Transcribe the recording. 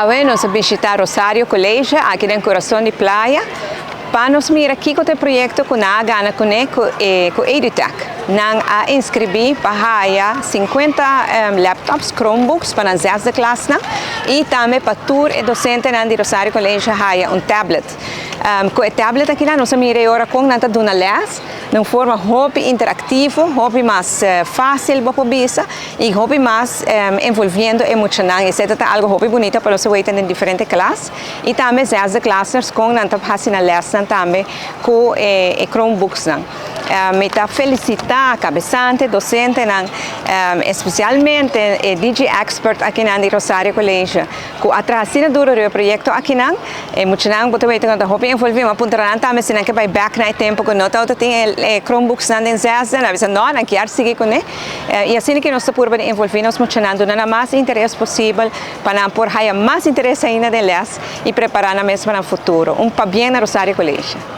Awe nos a bishita Rosario College aki den Curason di Playa pa nos mira kico ta e proyecto cu nan a gana cune cu e cu Edutech. Nan a inscribi pa haya 50 laptops, Chromebooks pa nan zesde klasnan y tambe pa tur e docentenan di Rosario College haya un tablet. Cu e tablet aki nan nos a mira e ora con nan ta duna les den un forma hopi interactivo, hopi mas facil bo por bisa y hopi mas envolviendo e muchanan. Esey ta algo hopi bunita pa nos a weten den diferente klas y tambe zesde klasers con nan ta haci nan lesnan tambe cu e Chromebooksnan. Mi ta felicita cabesante, docentenan, especialmente e Digi Expert akinan di Rosario College cu a traha asina duro riba e proyecto akinan. E muchanan bo ta weten cu ta hopi envolvi, mi a puntra nan tambe si nan ke bay bek na e tempo cu no tabata tin e Chromebooksnan den zesde, nan a bisa no, nan kier sigui cune. Y asina cu nos ta purba di envolvi nos muchanan, duna nan mas interes posibel pa nan por haya mas interes ainda den les y prepara nan mes pa nan futuro. Un pabien na Rosario College.